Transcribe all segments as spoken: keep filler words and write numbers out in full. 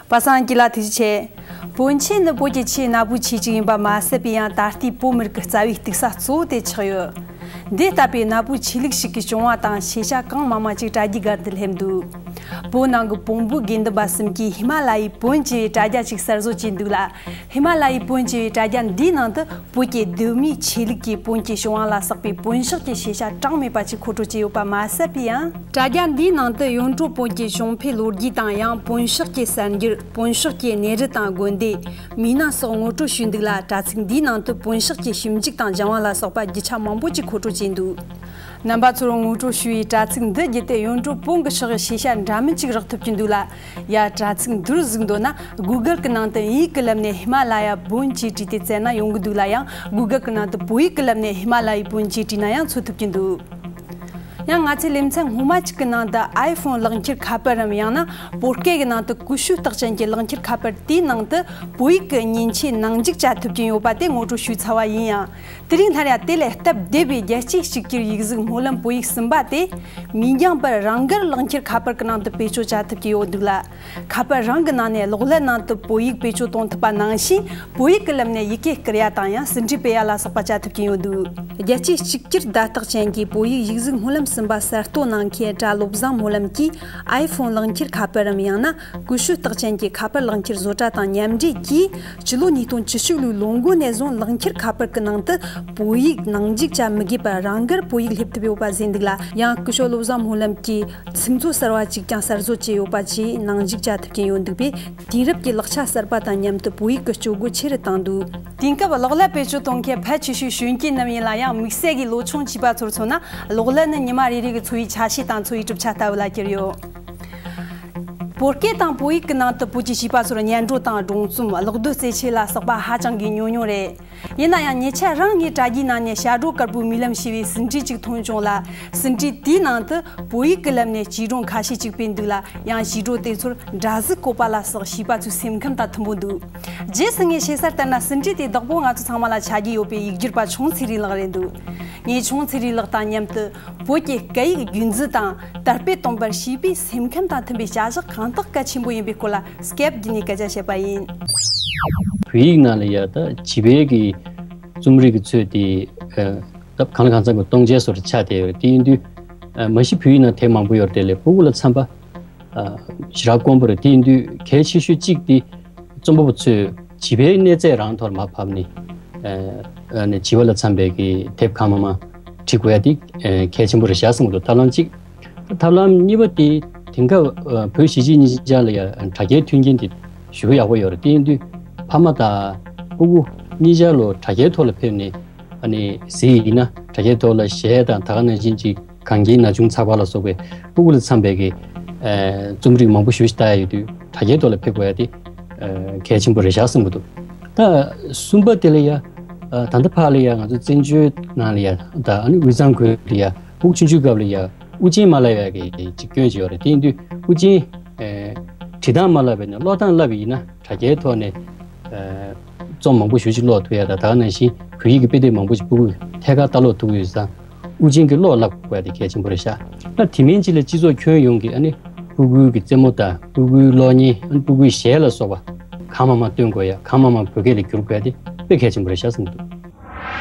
པ་སངས་སྐྱིད་ལ་ཐུགས་རྗེ་ཆེ། བོན་ཆོས་ནི་བོད་ཀྱི་ཆོས་རྣ་བོའི་ཆོས་ཅིག་ཡིན་པ་མ་ཟད་པའི་ཡང་ད་ལྟའི་བོད་མི་རིགས་ཀྱི་རྩ་བའི་གཏུག་ས་གཙོ་བོ་དེ་ཆགས་ཡོད། འདི་ལྟ་བུའི་རྣ་བོའི་ཆོས་ལུགས་ཤིག་གི་བྱུང་བ་དང་ཤེས་བྱ་གང་མང་མང་ཅིག་དྲ་རྒྱའི་སྒང་དུ་སླེབས་འདུག་བོད་ནང་གི་བོན་པོའི་དགེ་འདུན་པ་གསུམ་གྱིས་ཧི་མ་ལ་ཡའི་བོན་ཅེས་པའི་དྲ་རྒྱ་ཅིག་གསར་བཟོ་བྱས་འདུག་ལ། ཧི་མ་ལ་ཡའི་བོན་ཅེས་པའི་དྲ་རྒྱ་འདིའི་ནང་དུ་བོད་ཀྱི་གདོད་མའི་ཆོས་ལུགས་ཀྱི་བོན་གྱི་བྱུང་བ་ལ་སོགས་པའི་བོན་ཕྱོགས་ཀྱི་ཤེས་བྱ་གྲངས་མེད་པ་ཅིག་མཁོ་སྤྲོད་བྱས་ཡོད་པ་མ་ཟད་པའི་ཡང་། དྲ་རྒྱ་འདིའི་ནང་དུ་ཡོན་ཀྲོའུ་བོན་གྱི་བྱུང་འཕེལ་ལོ་རྒྱུས་དང་ཡང་བོན་ཕྱོགས་ཀྱི་གསར་འགྱུར། བོན་ཕྱོགས་ཀྱི་གནས་རི་དང་དགོན་སྡེ། མི་སྣ་སོགས་ངོ་སྤྲོད་ཞུས་འདུག་ལ། དྲ་ཚིགས་འདིའི་ནང་དུ་བོན་ཕྱོགས་ཀྱི་ཞིབ་འཇུག་དང་སྦྱང་བ་ལ་སོགས་པ་རྒྱུ་ཆ་མང་པོ་ཅིག་མཁོ་སྤྲོད་བྱས་འདུག་རྣམ་པ་ཚོར་ངོ་སྤྲོད་ཞུ་བའི་དྲ་ཚིགས་འདི་བརྒྱུད་དེ་ཡོན་ཀྲོའུ་བོན་གྱི་ཕྱོགས་ཀྱི་ཤེས་བྱ་འདྲ་མིན་ཅིག་རག་ཐུབ་ཀྱི་འདུག་ལ། ཡ། དྲ་ཚིགས་འདིར་གཟིགས་འདོད་ན་Google གི་ནང་དུ་དབྱིན་ཡིག་གི་ལམ་ནས་ཧི་མ་ལ་ཡ་བོན་ཅེས་བྲིས་ཏེ་བཙལ་ན་ཡོང་གི་འདུག་ལ། ཡང་Google གི་ནང་དུ་བོད་ཡིག་གི་ལམ་ནས་ཧི་མ་ལ་ཡའི་བོན་ཅེས་བྲིས་ན་ཡང་འཚོལ་ཐུབ་ཀྱི་འདུག་ཡང་ང་ཚོའི་ལེ་ཚན་སྔོན་མ་གཅིག་གི་ནང་དུ་iPhone གློག་འཁྱུར་ཁ་པར་རམ། ཡང་ན་བོད་སྐད་ཀྱི་ནང་དུ་ཀུ་ཤུ་རྟགས་ཅན་གྱི་གློག་འཁྱུར་ཁ་པར་དེའི་ནང་དུ་བོད་ཡིག་གི་མཉེན་ཆས་ནང་འཇུག་བྱ་ཐུབ་ཀྱི་ཡོད་པ་དེ་ངོ་སྤྲོད་ཞུས་ཚར་བ་ཡིན་ཡང་། དེ་རིང་སླར་ཡང་དེ་ལས་སྟབས་བདེ་བའི་རྒྱལ་སྤྱིའི་གཅིག་གྱུར་ཡིག་གཟུགས་སྨོན་ལམ་བོད་ཡིག་གསུམ་པ་དེ་མི་འགྱངས་པར་རང་འགུལ་གློག་འཁྱུར་ཁ་པར་གྱི་ནང་དུ་བེད་སྤྱོད་བྱ་ཐུབ་ཀྱི་ཡོད་འདུག་ལ། ཁ་པར་རང་གི་ནང་ནས་གློག་ཀླད་ནང་དུ་བོད་ཡིག་བེད་སྤྱོད་གཏོང་ཐུབ་པ་ནང་བཞིན། བོད་ཡིག་གི་ལམ་ནས་ཡི་གེ་བསྐུར་ཡ་དང་ཡང་ཟིན་བྲིས་སྤེལ་ཡ་ལ་སོགས་པ་བྱ་ཐུབ་ཀྱི་ཡོད་འདུག་རྒྱལ་སྤྱིའི་གཅིག་གྱུར་བརྡ་རྟགས་ཅན་གྱི་བོད་ཡིག་ཡིག་གཟུགས་སྨོན་ལམ་གསུམ་པ་གསར་གཏོད་གནང་མཁན་གྲྭ་བློ་བཟང་སྨོན་ལམ་གྱིས་iPhone གློག་འཁྱུར་ཁ་པར་རམ། ཡང་ན་ཀུ་ཤུ་རྟགས་ཅན་གྱི་ཁ་པར་གློག་འཁྱུར་བཟོ་གྲྭ་དང་མཉམ་འབྲེལ་གྱིས་སྤྱི་ལོ་ཉིས་སྟོང་བཅུ་གཅིག་ལོའི་ལོ་འགོ་ནས་བཟུང་གློག་འཁྱུར་ཁ་པར་གྱི་ནང་དུ་བོད་ཡིག་ནང་འཇུག་བྱ་མི་དགོས་པར་རང་འགུལ་བོད་ཡིག་སླེབས་ཐུབ་ཡོད་པ་གཟིགས་འདུག་ལ། ཡང་སྐུ་ཞབས་བློ་བཟང་སྨོན་ལམ་གྱིས་ཚིག་མཛོད་གསར་བ་ཅིག་ཀྱང་གསར་བཟོ་བྱས་ཡོད་པ་བཅས་ནང་འཇུག་བྱ་ཐུབ་ཀྱིན་ཡོད་འདུག་པས། དེང་རབས་ཀྱི་ལག་ཆ་གསར་པ་དང་མཉམ་དུ་བོད་ཡིག་གི་སྤྱོད་སྒོ་ཆེ་རུ་བཏང་འདུག་དེང་སྐབས་གློག་ཀླད་བེད་སྤྱོད་གཏོང་མཁན་ཕལ་ཆེ་ཤོས་གཞོན་སྐྱེས་རྣམས་ཡིན་ལ། ཡང་དམིགས་བསལ་གྱི་ལོ་ཆུང་བྱིས་པ་ཚོར་མཚོན་ན། གློག་ཀླད་ནི་ཉི་མ་རེ་རེ་གི་འཚོ་བའི་ཆ་ཤས་དང་འཚོ་བའི་གྲུབ་ཆ་ལྟ་བུ་ལ་གྱུར་ཡོད། བོད་སྐད་དང་བོད་ཡིག་གི་ནང་དུ་བོད་ཀྱི་བྱིས་པ་ཚོར་སྙན་སྒྲོན་དང་སྒྲུང་རྩོམ། གློག་རྡུལ་རྩེད་ཆས་ལ་སོགས་པ་ཧ་ཅང་གི་ཉུང་ཉུང་རེད། ཡིན་ན་ཡང་ཉེ་ཆར་རང་ངས་དྲ་རྒྱའི་ནང་ནས་ཞྭ་སྒྲོ་དཀར་པོའི་རྨི་ལམ་ཞེས་པའི་ཟིན་བྲིས་གཅིག་མཐོང་བྱུང་ལ། ཟིན་བྲིས་དེའི་ནང་དུ་བོད་ཡིག་གི་ལམ་ནས་བྱིས་སྒྲུང་ཁ་ཤས་ཅིག་སྤེལ་འདུག་ལ། ཡང་བྱིས་སྒྲུང་དེ་ཚོར་འདྲ་གཟུགས་བཀོད་པ་ལ་སོགས་བྱིས་པ་ཚོའི་སེམས་ཁམས་དང་མཐུན་པོ་འདུག་རྗེས་སུ་ངས་ཤེས་གསལ་ལྟར་ན། ཟིན་བྲིས་དེ་བདག་པོ་ང་ཚོ་ཚང་མ་ལ་ཆ་རྒྱུས་ཡོད་པའི་ཡིག་སྒྱུར་པ་ཆུང་ཚེ་རིང་ལགས་རེད་འདུག་ངས་ཆུང་ཚེ་རིང་ལགས་དང་མཉམ་དུ་བོད་ཀྱི་སྐད་ཡིག་རྒྱུན་འཛིན་དང་དར་སྤེལ་གཏོང་པར་བྱིས་པའི་སེམས་ཁམས་དང་མཐུན་པའི་བྱ་གཞག་གང་དག་གལ་ཆེན་པོ་ཡིན་པའི་སྐོར་ལ་སྐད་བརྒྱུད་ནས་སྐད་ཆ་བཤད་པ་ཡིན། བོད་ཡིག་ནང་ལ་ཡ་ད་བྱིས་པའི་གི་རྩོམ་རིག་གི་ཚོད་དེ། ཨ། སྐབས་གང་ལ་གང་འཚམ་གྱི་སྟོང་ཆ་བཟོ་འདྲ་ཆགས་བསྡད་ཡོད་རེད། དེ་ཡིན་དུས། ཨ། མ་གཞི་བོད་ཡིག་ནང་དེབ་མང་པོ་ཡོད་རེད་དེ་ལས་སྤུ་གུ་ལ་འཚམ་པ། ཨ། ཞེ་དྲག་དཀོན་པོ་རེད། དེ་ཡིན་དུས་གལ་ཆེ་ཤོས་གཅིག་དེ་རྩོམ་པ་པོ་ཚོས་བྱིས་པའི་གནས་ཚད་རང་ཐོག་ལ་མར་བབས་ནས། ཨ་ནི་བྱིས་པ་ལ་འཚམ་པའི་གི་དེབ་གང་མང་མང་བྲི་དགོས་ཡ་དེ་གལ་ཆེན་པོ་རེད་བཞག་བསམ་གྱི་འདུག་ཐབས་ལམ་གཅིག་ཐབས་ལམ་གཉིས་པ་དེ་དེང་སྐབས་བོད་གཞིས་བྱེས་གཉིས་ཆར་ལ་ཡ་དྲ་རྒྱའི་མཐུན་རྐྱེན་དེ་ཞེ་པོ་ཡག་པོ་ཡོད་རེད། དེ་ཡིན་དུས་ཕ་མ་དང་སྤུ་གུ་གཉིས་ཆར་ལོ་དྲ་རྒྱའི་ཐོག་ལ་ཕེབས་ནས། ཨ་ནི་གཟིགས་ཡིན་ན་དྲ་རྒྱའི་ཐོག་ལ་གཞས་དང་ད་ག་ནང་བཞིན་གྱི་གང་གིས་ན་ཆུང་ཚགས་པར་ལ་སོགས་པའི་སྤུ་གུ་ལ་འཚམ་པའི་གི་ཨ་རྩོམ་རིག་མང་པོ་ཞེ་པོ་ཞིག་ལྟ་ཡ་ཡོད་དུས་དྲ་རྒྱའི་ཐོག་ལ་ཕེབས་དགོས་ཡ་དེ་ཨ་གལ་ཆེན་པོ་རེད་བཞག་བསམ་གྱི་འདུག་ད་གསུམ་པ་དེ་ལ་ཡ་ཨ་ད་ལྟ་ཕར་ལ་ཡ་ང་ཚོ་བཙན་བྱོལ་ནང་ལ་ཡ་ད་ཨ་ནི་དབུས་གཙང་ཁུལ་ལ་ཡ་ཕྲུ་གུ་ཆུང་ཆུང་སྐབས་ལ་ཡ་དབུགས་འབྱིན་མ་བསླབ་ཡ་གི་ཅིག་སྐྱོན་ཅིག་ཡོད་རེད། དེ་ཡིན་དུས་དབུགས་འབྱིན་ཨ་བྲིས་སྟངས་མ་བསླབ་པས་ནི་ཀློག་སྟངས་བསླབ་པ་ཡིན་ན། དྲ་རྒྱའི་ཐོག་ནས་ཨ་རྩོམ་མང་པོ་ཞེ་ཅིག་ཀློག་ཐུབ་ཡ་དང་། ད་ག་ནང་བཞིན་བོད་ཡིག་གི་དཔེ་དེབ་མང་པོ་ཞིག་སྤུ་གུས་ཐད་ཀར་ལྟ་ཀློག་ཐུབ་ཀྱི་ཡོད་ཙང་། དབུགས་འབྱིན་གྱི་ཀློག་བསླབ་དགོས་ཡ་དེ་གལ་ཆེན་པོ་རེད་ཤག་ད་དེ་མིན་ཅིག་ལ་སྤྱི་ཚོགས་ཁྱོན་ཡོངས་ཀྱི་ཨ་ནི་སྤུ་གུའི་གི་རྩེད་མོ་དང་སྤུ་གུའི་གློག་བརྙན། ཨ་ནི་སྤུ་གུའི་གཞས་ལ་སོགས་པ་གང་མང་མང་སྟོན་དགོས་ཡ། གང་མང་མང་བོད་སྐད་ལ་བསྒྱུར་དགོས་ཡ་དེ་དཔེ་གལ་ཆེན་པོ་རེད་ཤག་བསམ་གྱི་འདུག་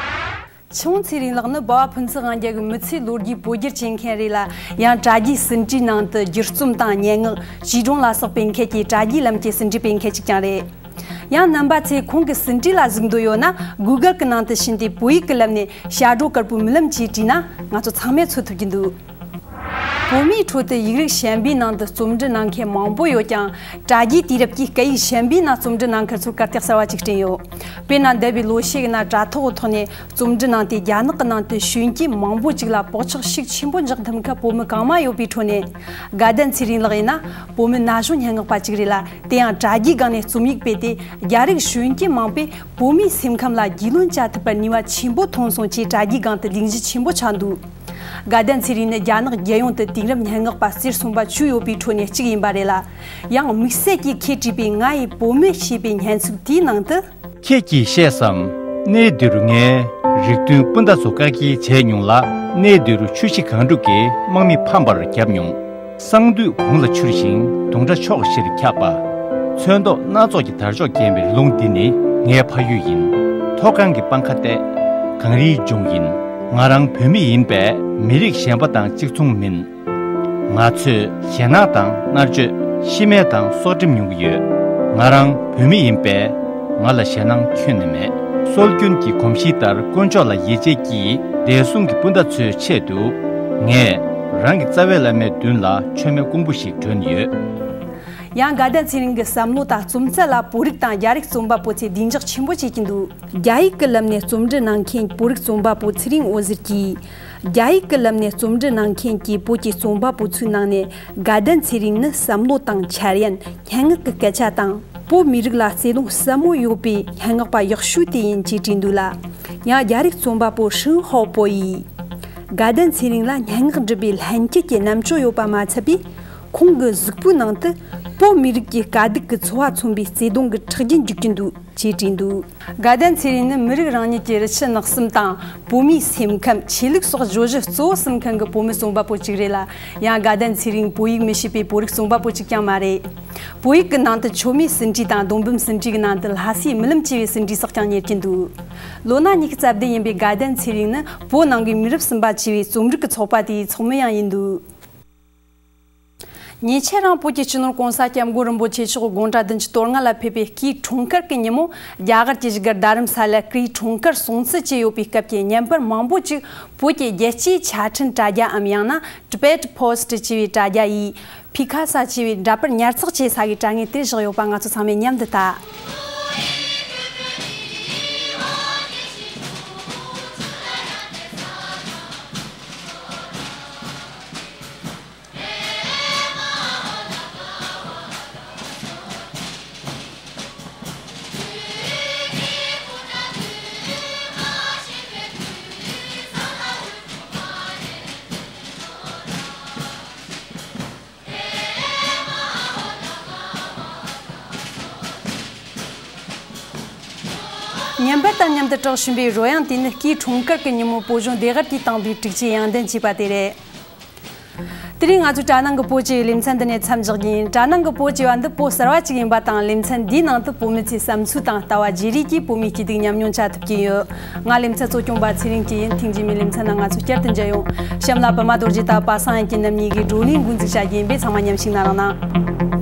ཆུང་ཚེ་རིང་ལགས་ནི་འབའ་བ་ཕུན་ཚོགས་དབང་རྒྱལ་གྱི་མི་ཚེའི་ལོ་རྒྱུས་བོད་བསྒྱུར་བྱེད་མཁན་རེད་ལ། ཡང་དྲ་རྒྱའི་ཟིན་བྲིས་ནང་དུ་བསྒྱུར་རྩོམ་དང་སྙན་ངག་བྱིས་སྒྲུང་ལ་སོགས་པའི་ཁྱད་ཀྱི་དྲ་རྒྱའི་ལམ་གྱི་ཟིན་བྲིས་སྤེལ་མཁན་ཅིག་ཀྱང་རེད། ཡང་རྣམ་པ་ཚོས་ཁོང་གི་ཟིན་བྲིས་ལ་གཟིགས་འདོད་ཡོད་ན། Google གི་ནང་དུ་ཕྱིན་ཏེ་བོད་ཡིག་གི་ལམ་ནས་ཞྭ་སྒྲོ་དཀར་པོའི་རྨི་ལམ་ཅེས་བྲིས་ན་ང་ཚོ་ཚང་མས་འཚོལ་ཐུབ་ཀྱི་འདུག་བོད་མིའི་ཁྲོད་དུ་ཡིག་རིགས་གཞན་པའི་ནང་དུ་རྩོམ་འབྲི་གནང་མཁན་མང་པོ་ཡོད་ཀྱང་། དྲ་རྒྱའི་དུས་རབས་ཀྱི་སྐད་ཡིག་གཞན་པའི་ནང་རྩོམ་འབྲི་གནང་མཁན་ཚོར་གར་སྟེགས་གསར་བ་ཅིག་བསྐྲུན་ཡོད། དཔེར་ན། འདས་པའི་ལོ་ཤས་ཀྱི་ནང་དྲ་ཐོག་གི་ཐོག་ནས་རྩོམ་འབྲི་གནང་སྟེ། རྒྱ་ནག་གི་ནང་དུ་གཞོན་སྐྱེས་མང་པོ་ཅིག་ལ་བག་ཆགས་ཤུགས་ཆེན་པོ་འཇགས་ཐུབ་མཁན་བོད་མི་གང་མང་ཡོད་པའི་ཁྲོད་ནས། དགའ་ལྡན་ཚེ་རིང་ལགས་ཡིན་ན་བོད་མི་ན་གཞོན་སྙན་ངག་པ་ཅིག་རེད་ལ། དེ་ཡང་དྲ་རྒྱའི་སྒང་ནས་རྩོམ་ཡིག་སྤེལ་ཏེ། རྒྱ་རིགས་གཞོན་སྐྱེས་མང་པོས་བོད་མིའི་སེམས་ཁམས་ལ་རྒྱུས་ལོན་བྱ་ཐུབ་པར་ནུས་པ་ཆེན་པོ་ཐོན་སོང་ཅེས་དྲ་རྒྱའི་སྒང་དུ་གླེང་གཞི་ཆེན་པོ་ཆགས་འདུག་དགའ་ལྡན་ཚེ་རིང་ནི་རྒྱ་ནག་རྒྱལ་ཡོངས་དུ་དེང་རབས་སྙན་ངག་པ་རྩེར་སོན་པ་བཅུ་ཡོད་པའི་ཁྲོད་ནས་གཅིག་ཡིན་པ་རེད་ལ། ཡང་དམིགས་བསལ་གྱིས་ཁོས་བྲིས་པའི་ང་ཡི་བོད་མི་ཞེས་པའི་སྙན་ཚིག་དེའི་ནང་དུ། ཁྱེད་ཀྱིས་ཤེས་སམ། གནས་འདིར་ངའི་རིགས་མཐུན་སྤུན་ཟླ་ཚོ་བཀག་སྐྱིལ་བྱས་མྱོང་ལ། གནས་འདིར་ཆུ་བཞི་སྒང་དྲུག་གིས་དམག་མི་ཕམ་པར་བརྒྱབ་མྱོང་། གསང་འདུས་གུང་ལ་ཆུར་ཞིང་དུང་སྒྲ་ཕྱོགས་བཞིར་ཁྱབ་པ། ཚོན་མདོག་སྣ་ཚོགས་ཀྱི་དར་ལྕོག་བརྒྱན་པའི་ལུང་འདི་ནི་ངའི་ཕ་ཡུལ་ཡིན། མཐོ་སྒང་གི་སྤང་ཁ་སྟེ། གངས་རིའི་ལྗོངས་ཡིན། ང་རང་བོད་མི་ཡིན་པས་མི་རིགས་གཞན་པ་དང་གཅིག་མཚུངས་མིན། ང་ཚོས་ཞེད་སྣང་དང་མནར་གཅོད། ཤི་རྨས་དང་སྲོག་ཁྲིམས་མྱོང་གི་ཡོད། ང་རང་བོད་མི་ཡིན་པས་ང་ལ་ཞེད་སྣང་ཁྱོན་ནས་མེད། སྲོལ་རྒྱུན་གྱི་གོམས་གཤིས་ལྟར་དཀོན་མཆོག་ལ་ཡིད་ཆེས་ཀྱིས་བདེ་སྲུང་གི་སྤུན་ཟླ་ཚོའི་ཆེད་དུ། ངས་རང་གི་རྩ་བའི་བླ་མའི་མདུན་ལ་མཆོད་མེ་ཀོང་བུ་ཞིག་སྒྲོན་ཡོད། ཡང་དགའ་ལྡན་ཚེ་རིང་གི་བསམ་བློ་དང་རྩོམ་རྩལ་ལ་བོད་རིགས་དང་རྒྱ་རིགས་རྩོམ་པ་པོ་ཚོས་བདེ་འཇགས་ཆེན་པོ་བྱེད་ཀྱིན་འདུག་རྒྱ་ཡིག་གི་ལམ་ནས་རྩོམ་འབྲི་གནང་མཁན་བོད་རིགས་རྩོམ་པ་པོ་ཚེ་རིང་འོད་ཟེར་གྱིས། རྒྱ་ཡིག་གི་ལམ་ནས་རྩོམ་འབྲི་གནང་མཁན་གྱི་བོད་ཀྱི་རྩོམ་པ་པོ་ཚོའི་ནང་ནས་དགའ་ལྡན་ཚེ་རིང་ནི་བསམ་བློ་དང་འཆར་ཡན། སྙན་ངག་གི་སྐད་ཆ་དང་བོད་མི་རིགས་ལ་བརྩེ་དུང་ཟབ་མོ་ཡོད་པའི་སྙན་ངག་པ་ཡག་ཤོས་དེ་ཡིན་ཅེས་བྲིས་འདུག་ལ། ཡང་རྒྱ་རིགས་རྩོམ་པ་པོ་ཧྲིན་ཧའོ་པོ་ཡིས། དགའ་ལྡན་ཚེ་རིང་ལ་སྙན་ངག་འབྲི་བའི་ལྷན་སྐྱེས་ཀྱི་རྣམ་དཔྱོད་ཡོད་པ་མ་ཚད་པས། ཁོང་གི་གཟུགས་པོའི་ནང་དུ་བོད་མི་རིགས་ཀྱི་དཀའ་སྡུག་གི་ཚོར་བ་མཚོན་པའི་བརྩེ་དུང་གི་ཁྲག་རྒྱུན་རྒྱུག་གིན་འདུག་ཅེས་བྲིས་འདུག་དགའ་ལྡན་ཚེ་རིང་ནི་མི་རིགས་རང་ཉིད་ཀྱི་རི་ཆུ་ནགས་གསུམ་དང་བོད་མིའི་སེམས་ཁམས། ཆོས་ལུགས་སོགས་བརྗོད་གཞི་གཙོ་བོ་གསུམ་མཁན་གྱི་བོད་མི་རྩོམ་པ་པོ་གཅིག་རེད་ལ། ཡང་དགའ་ལྡན་ཚེ་རིང་བོད་ཡིག་མི་ཤེས་པའི་བོད་རིགས་རྩོམ་པ་པོ་གཅིག་ཀྱང་མ་རེད། བོད་ཡིག་གི་ནང་དུ་མཆོད་མེ་ཟིན་བྲིས་དང་རྡོ་འབུམ་ཟིན་བྲིས་ཀྱི་ནང་དུ་ལྷ་སའི་རྨི་ལམ་ཅེས་པའི་ཟིན་བྲིས་སོགས་ཀྱང་རྙེད་ཀྱིན་འདུག་ལོ་ན་ཉི་ཤུ་རྩ་བདུན་ཡིན་པའི་དགའ་ལྡན་ཚེ་རིང་ནི་བོད་ནང་གི་མི་རབས་གསུམ་པ་ཅེས་པའི་རྩོམ་རིག་གི་ཚོགས་པ་དེའི་ཚོགས་མི་ཡང་ཡིན་འདུག་ཉེ་ཆར་རང་བོད་ཀྱི་སྤྱི་ནོར་༸གོང་ས་༸སྐྱབས་མགོན་རིན་པོ་ཆེ་མཆོག་དགུང་གྲངས་བདུན་ཅུ་དོན་ལྔ་ལ་ཕེབས་པའི་སྐུའི་འཁྲུངས་སྐར་གྱི་ཉིན་མོ། རྒྱ་གར་གྱི་བཞུགས་སྒར་རྡ་རམ་ས་ལར་སྐུའི་འཁྲུངས་སྐར་སྲུང་བརྩི་བྱས་ཡོད་པའི་སྐབས་ཀྱི་བརྙན་པར་མང་པོ་ཅིག་བོད་ཀྱི་རྒྱལ་སྤྱིའི་ཆ་འཕྲིན་དྲ་རྒྱའམ་ཡང་ན་Tibet Post ཅེས་པའི་དྲ་རྒྱ་ཡིས་ཕི་ཁ་ས་ཅེས་པའི་འདྲ་པར་ཉར་ཚགས་བྱེད་ས་གི་དྲ་ངོས་དེར་བཞག་ཡོད་པ་ང་ཚོ་ཚང་མས་མཉམ་དུ་ལྟ། བརྙན་པར་དང་མཉམ་དུ་གྲགས་བཞིན་པའི་རོལ་དབྱངས་དེ་ནི་སྐུའི་འཁྲུངས་སྐར་གྱི་ཉིན་མོ་བོད་གཞུང་ལྡེ་དབར་གྱིས་བཏང་པའི་དྲུག་ཅུའི་ཡང་ལྡན་བྱས་པ་དེ་རེད། དེ་རིང་ང་ཚོའི་དྲ་ནང་གི་བོད་ཅེས་པའི་ལེ་ཚན་འདི་ནས་མཚམས་འཇོག་རྒྱུ་ཡིན། དྲ་ནང་གི་བོད་ཅེས་པ་འདི་བོད་གསར་བ་ཅིག་ཡིན་པ་དང་། ལེ་ཚན་འདིའི་ནང་དུ་བོད་མི་ཚོའི་བསམ་ཚུལ་དང་ལྟ་བ་བརྗེ་རེས་ཀྱིས་བོད་མིའི་སྐྱིད་སྡུག་མཉམ་མྱོང་བྱ་ཐུབ་ཀྱི་ཡོད། ང་ལེ་ཚན་གཙོ་སྐྱོང་པ་ཚེ་རིང་སྐྱིད་ཡིན། ཐེངས་རྗེས་མའི་ལེ་ཚན་ནང་ང་ཚོ་བསྐྱར་དུ་མཇལ་ཡོང་། གཤམ་ལ་པདྨ་རྡོ་རྗེ་དང་པ་སངས་དབྱངས་སྐྱིད་རྣམ་གཉིས་ཀྱིས་བགྲོ་གླེང་འགོ་འཛུགས་བྱ་རྒྱུ་ཡིན་པས་ཚང་མ་མཉམ་ཞུགས་གནང་རོགས་གནང་།